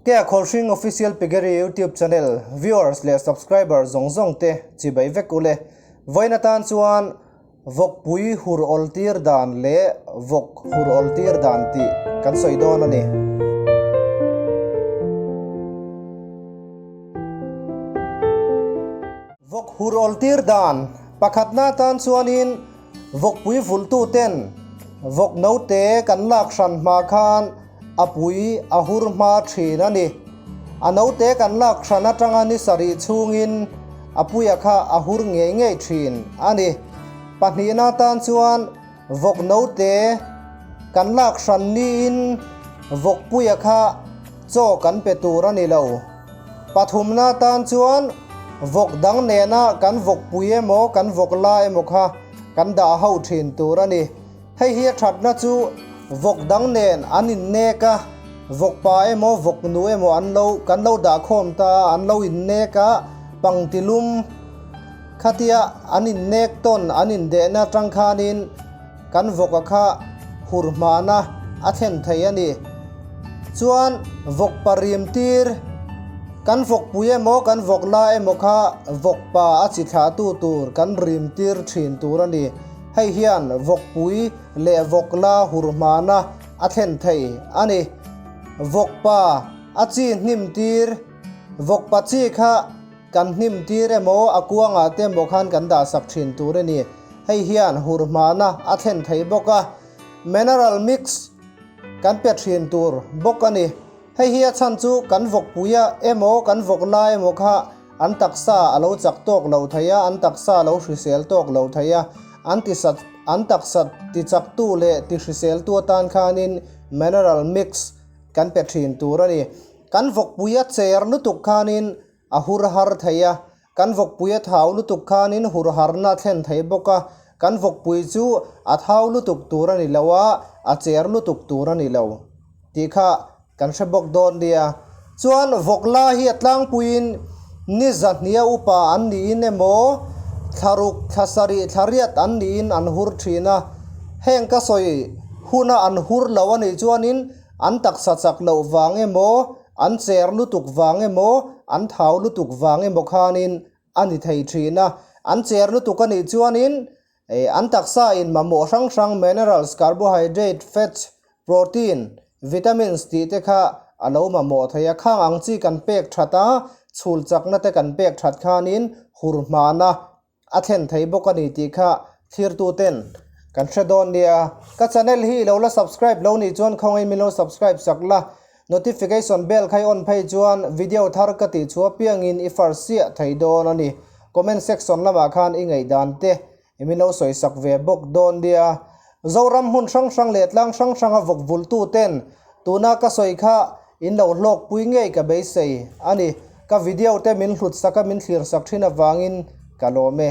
Kea Khawlhring Official Piggery YouTube channel viewers leh subscriber zawng zawng te chibai vek ule. Vawiin atan chuan Vawkpui hur awltir dan leh vawk hur awltir dan tih kan sawi dawn a ni. Vawk hur awltir dan pakhatna atan chuanin vawkpui vulhtuten vawk note kan lak hran hma khan a pui a hur hma thin a ni. A note kan lak hran atanga ni sarih chhungin a puia kha a hur ngei ngei thin a ni. Pahnihna atan chuan vawk note kan lak hran niin vawk puia kha chaw kan pe tur a ni lo. Pathumna atan chuan vawk dang nena kan vawk pui emaw kan vawk la emaw kha kan dah ho thin tur a ni. Hei hi a thatna chu vawk dang nen an innek a, vawk pa emaw vawk nu emaw an lo kan lo dah khawm ta a, an lo innek a, pangtilum khatia an innek tawn an indehna atang khanin kan vawka kha hur hmana a thlen thei a ni. Chuan vawk pa rim tir kan vawk pui emaw kan vawk la emaw kha vawk pa a chi thlah tu tur kan rim tir thin tur a ni. Hei hian vawkpui leh vawk la hur hmana a thlen thei a ni. Vawk pa a chi hnim tir Vawk pa chi kha kan hnim tir emaw a kuangah te emaw khan kan dah sak thin tur a ni. Hei hian hur hmana a thlen thei bawk a, mineral mix kan pe thin tur bawk a ni. Hei hi a chhan chu kan vawkpuia emaw kan vawk la emaw kha an taksa a lo chak tawk lo thei a, an taksa a lo hrisel tawk lo thei a, an tisat an taksa tichaktu leh tihriseltu atan khanin mineral mix kan pe thin tur a ni. Kan vawkpuia cher lutuk khanin A hur har thei a, kan vawkpui a thau lutuk khanin hur harna a thlen thei bawk a, kan vawkpui chu a thau lutuk tur a ni lo a, a cher lutuk tur a ni lo tih kha kan hre bawk dawn nia. Chuan vawk la hi a tlangpuiin ni zahnia upa an niin emaw thlaruk thla sarih thla riat an niin an hur thin a, heng ka sawi huna an hur lo a nih chuanin an taksa chak loh vang emaw An cher lutuk vang emaw, an thau lutuk vang emaw khanin a ni thei thin a. An cher lutuk a nih chuanin an taksa in mamawh hrang hrang minerals, carbohydrate, fats, protein, vitamins tih te kha a lo mamawh thei a. Khang ang chi kan pek that a, chhul chakna te kan pek that khanin hur hmana A thlen thei bawk a ni tih kha thlirtuten kan hre dawn nia. Ka channel hi i lo la subscribe lo nih chuan khawngaih min lo subscribe sak la, notification bell kha i on phei chuan video thar ka tih chhuah piangin i first chiah thei dawn a ni. Comment section lamah khan i ngaihdan te i min lo sawi sak ve bawk dawn nia. Zoram hmun hrang hrang leh tlang hrang hranga vawk vultuten tuna ka sawi kha in lo hlawkpui ngei ka beisei a ni. Ka video te min hlut sak a min thlir sak thin avangin ka lawm e.